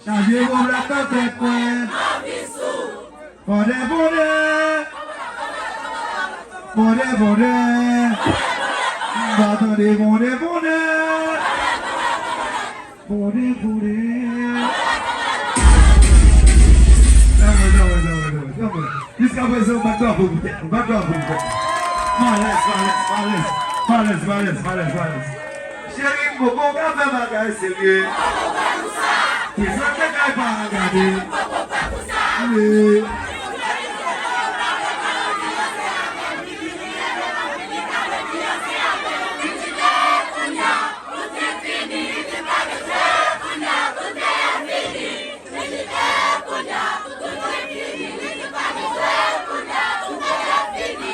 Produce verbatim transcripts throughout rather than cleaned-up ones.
Chaje pwoblèm nan tèt mwen. Fondè, fondè. Fondè, fondè. M pa tande fondè, fondè. Fondè, fondè. Tanpri, tanpri, tanpri, tanpri, tanpri. Jiska prezan, bat bravo pou tèt nou, bat bravo pou tèt nou. Malèz, malèz, malèz. Malèz, malèz, malèz, malèz. Cheri m, poko ka fè bagay serye. Prezante kay pa gade. Wi.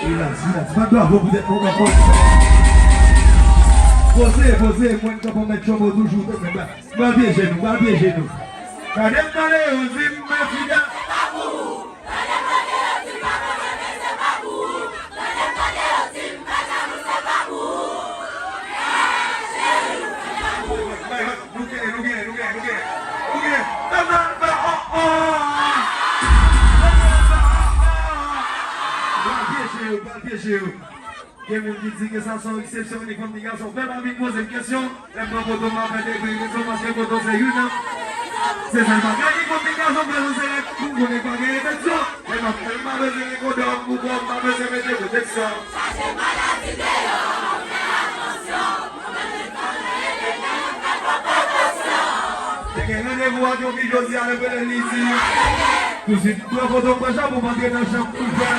Rilaks, rilaks. Bat bravo pou tèt nou ankò. Poze, poze, mwen kanpe mèt chonbo toujou. Bat pye jenou, bat pye jenou. Gade m tande yo di m men fida. Nou genyen, nou genyen, nou genyen, nou genyen, nou genyen. Nou genyen. Bal pyeje yo, bal pyeje yo. Gen moun ki di ke sa se yon eksepsyon, ni fanm ni gason. Fè pa vin poze m kesyon. Lè m pran foto, m ap fè degre kesyon, paske foto se youn nan. Se sèl bagay ki fanm ni gason fè nan se lè m konnen pa gen enfeksyon. Lè m ap fè, m pa bezwen gen kondòm pou kò m, m pa bezwen mete pwoteksyon. Chache maladi deyò, fè atansyon. Te gen randevou ak yon fi jodi a, lè m rele l, li di, touswit, pran foto, m pran chanm pou m antre nan chanm pou fè.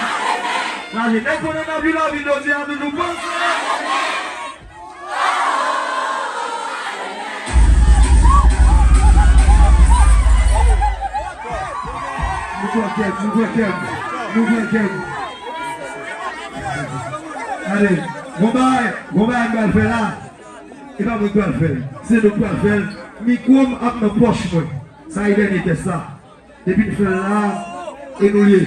Lavi, nèg konnen n ap viv lavi jodi a, nou, nou panse. Nou pran kèk, nou pran kèk, nou pran kèk. Gade, gon bagay, gon bagay m pral fè la. E pa mwen k pral fè l. Se nou k pral fè l. Mikwo m ap nan pòch mwen. Sa e dènye tès la. Depi n fè l la, e nou l ye.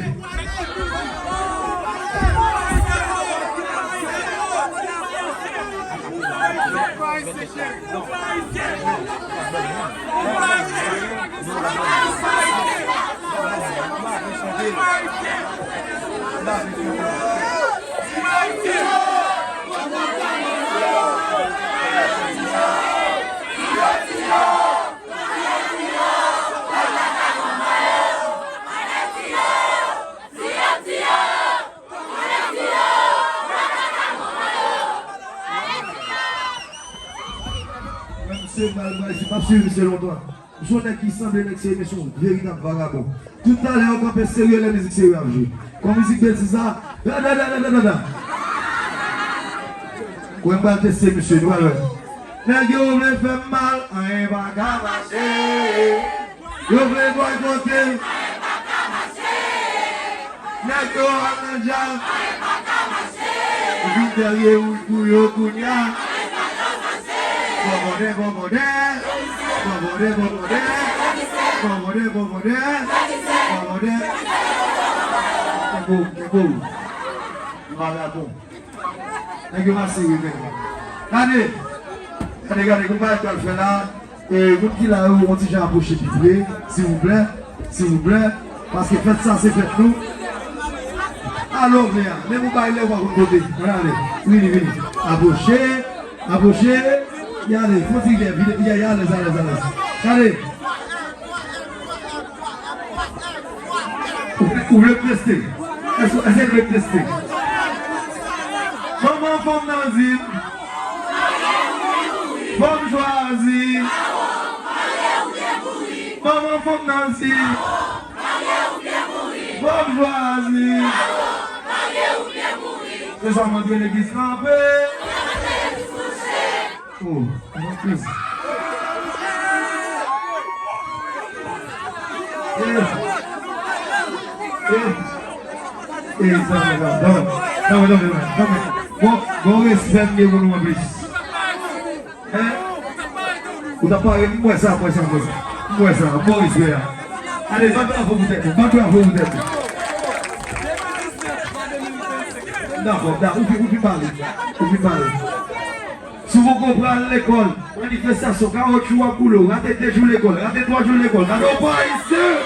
Mwen, misye mal, mal, m ap swiv misye lontan. M se yon nèg ki sanble nèg serye, men se yon veritab vagabon. Tout talè yo kanpe serye lè mizik serye ap jwe. Kon mizik betiz la, da, da, da. Wè, m pral teste misye, nou pral wè. Nèg yo vle fè m mal, anyen pa ka mache. Yo vle bòykote m. Nèg yo al nan djaz. Vin dèyè ou pou yo kounya. Bòbòdè, bòbòdè. Bòbòdè, bòbòdè. Bòbòdè, bòbòdè. Bòbòdè. Kenbe w, kenbe w. Vagabon. Nèg yo pa serye menm. Gade. Gade, gade, konpare k pral fè la. E, moun ki la yo, yon ti jan apwoche pi pre, silvouplè, silvouplè, paske fèt sa se fèt nou. Alo, vle a, men pou bay lè ou pa konn kote, ann ale, vini, vini, apwoche, apwoche, y ale, fon ti lè, vini, y ale, alèz, alèz, alèz. Gade. Ou vle, ou vle m teste? Èske, èske w vle m teste? Manman fanm nan di m. Fò m chwazi. Manman fanm nan di. Fò m chwazi. Se sa m antre legliz kanpe. Oh, mwen kriz. Eh. Eh. Eh, sa, sa, sa. Bon, bon, bon, bon, bon. Bon, bon, respè m gen pou nou anplis. Hein? Ou ta pare, m wè sa, m wè sa, m wè sa. M wè sa, bon respè a. Ale, bat bravo pou tèt ou, bat bravo pou tèt ou. Dakò, dakò, ou fin, ou fin pale. Ou fin pale. Poko pral lekòl, manifestasyon, kawotchou ap boule w, rate de jou lekòl, rate twa jou lekòl, gade w pa ayisyen!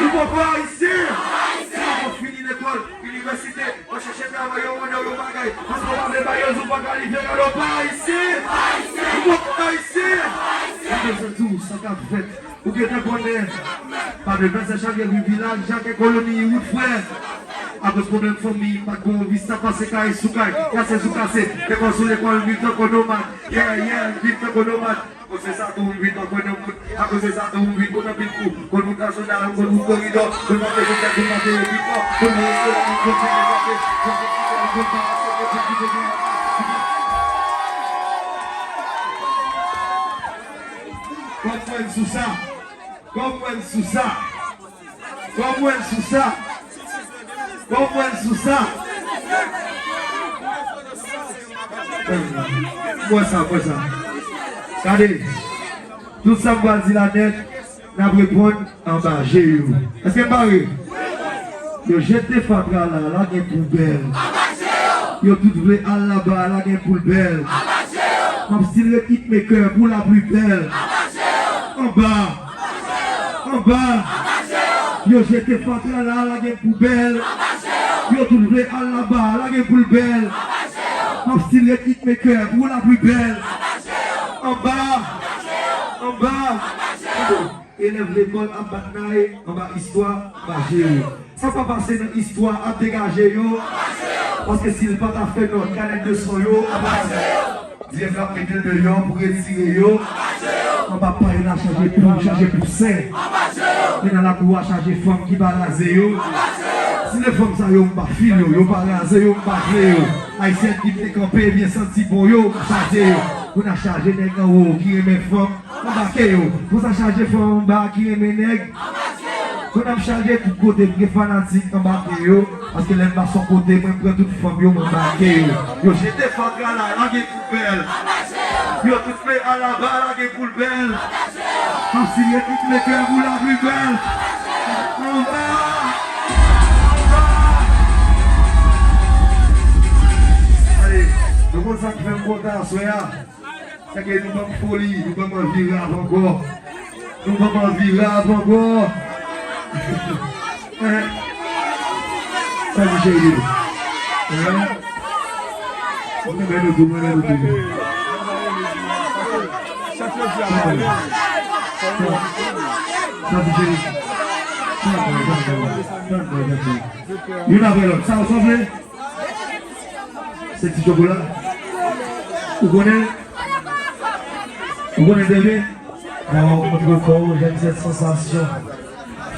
Ou poko ayisyen! Ou poko fini lekòl, inivèsite, w ap chèche travay, yo mande w yon bagay, paske w pa vle bay yo, ou pa kalifye, gade w pa ayisyen! Ou poko ayisyen! Ou bezwen di w sa k ap fèt. Ou gentan konnen. Pa de pèsè chak epi vilaj, chak koloni, wout frè. Akoz pwoblèm fanmi, pa t gon vis, sa pase kay sou kay, kase sou kase, lekòl sou lekòl, viv tankou nomad, yeah, yeah, viv tankou nomad. Akoz se sa tou, m viv tankou yon moun, akoz se sa tou, m viv konn anpil kou, konn wout nasyonal, konn wout koridò, konn monte sou tèt, konn monte pifò, konn restoran, konn fè remonte, konn fè konn fè konn fè konn fè konn fè konn fè. Konprann sou sa. Konprann sou sa. Konprann sou sa. Konprann sou sa. Mwen sa, mwen sa. Gade. Tout sa m pral di la nèt, n ap reponn anba je yo. Èske m pare? Yo jete fatra la, la gen poubèl. Yo tout vle al laba, la gen poul bèl. M ap still ret hitmaker pou la pli bèl. Anba. Anba. Yo jete fatra la, la gen poubèl. Yo tout vle al laba, la gen poul bèl. M ap still ret hitmaker pou la pli bèl. Anba. Anba. Elèv lekòl ap bat nay anba istwa, anba je yo. Sa pa pase nan istwa ap degaje yo. Paske si l pa ta fè nòt kanèt de son yo ap raze yo. Dyèv la ap mete l deyò pou retire yo. Anba pay la chaje poul, chaje pousen. Men nan lakou a chaje fanm ki pa raze yo. Si de fanm sa yo m pa fil yo, yo pa raze yo, m pa vle yo. Ayisyèn ki te kanpe byen santi bon yo, m chaje yo. Pou n a chaje nèg anwo ki renmen fanm. Anbake yo. Konsa chaje fanm anba ki renmen nèg. Konn ap chaje tout kote pou gen fanatik anbake yo. Paske lè m pase yon kote, mwen pran tout fanm yo, m anbake yo. Yo jete fatra la, lage poubèl. Yo tout vle al laba, lage poul bèl. Ansi yo tout vle kè pou la pli bèl. Anba! Anba! Ale, nou konn sa k fè m kontan aswè a. Sa ke nou ban m foli, nou ban m anvi rap ankò. Nou ban m anvi rap ankò. Eh. Sa di cheri. Eh. Mwen renmen nou tou, mwen renmen nou tou. Sa di cheri. Youn apre lòt. Sa w sanble? Se ti chokola. Ou konnen? Ou konnen bebe? Nan rankontre kò w, j'aime cette sensation.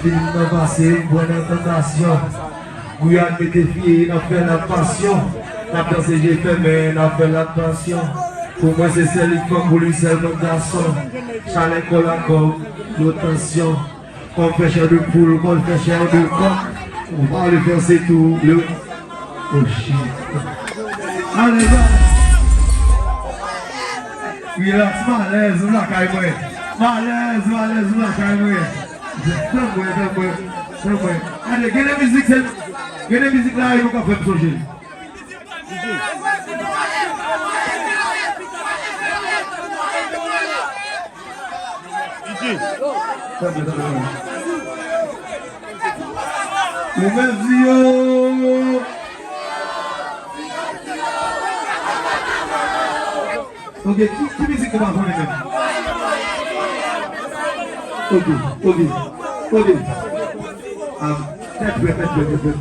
Filim nan pase, m pran nan tantasyon. Gouyad mete fye, n ap fè l ak pasyon. N ap danse je fèmen, n ap fè l ak pasyon. Pou mwen se sèl li k fanm, pou li sèlman gason. Chalè kò la kòm lo tansyon. Kòm fè chè de poul, kòm fè chè de kòk. Ou pa vle fè se tou le. Oh shit. Ale, ba. Relax, m alèz, m lakay mwen. M alèz, m alèz, m lakay mwen. Tann mwen, tann mwen, tann mwen. Gade, gen de mizik, se, gen de mizik la, e nou ka fè m sonje. Ou mèt di yo. Ok, ki, ki mizik nou pa konnen menm? Ok, ok, ok. Ah, tèt frè, tèt frè, tèt frè.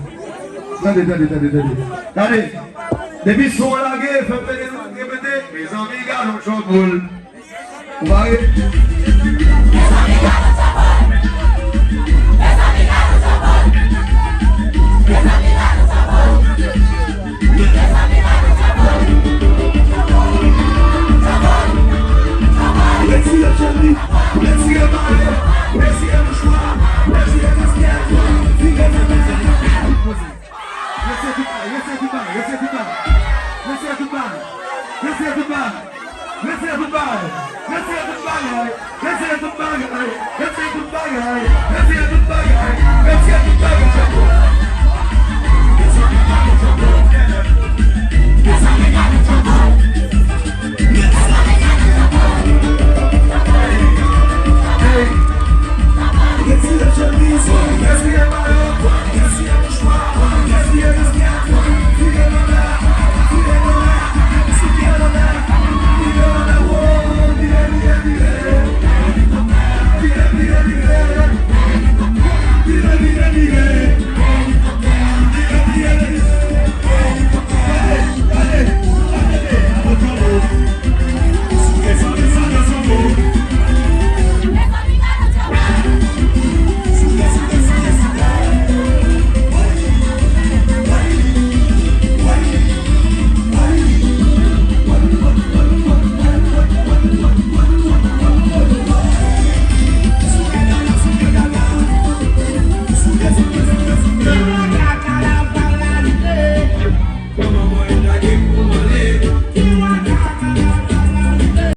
Tande, tande, tande, tande. Tande. Depi son an lage, fè m tande nou repete. Mezanmi, gad yon tchòbòl. Ou pare?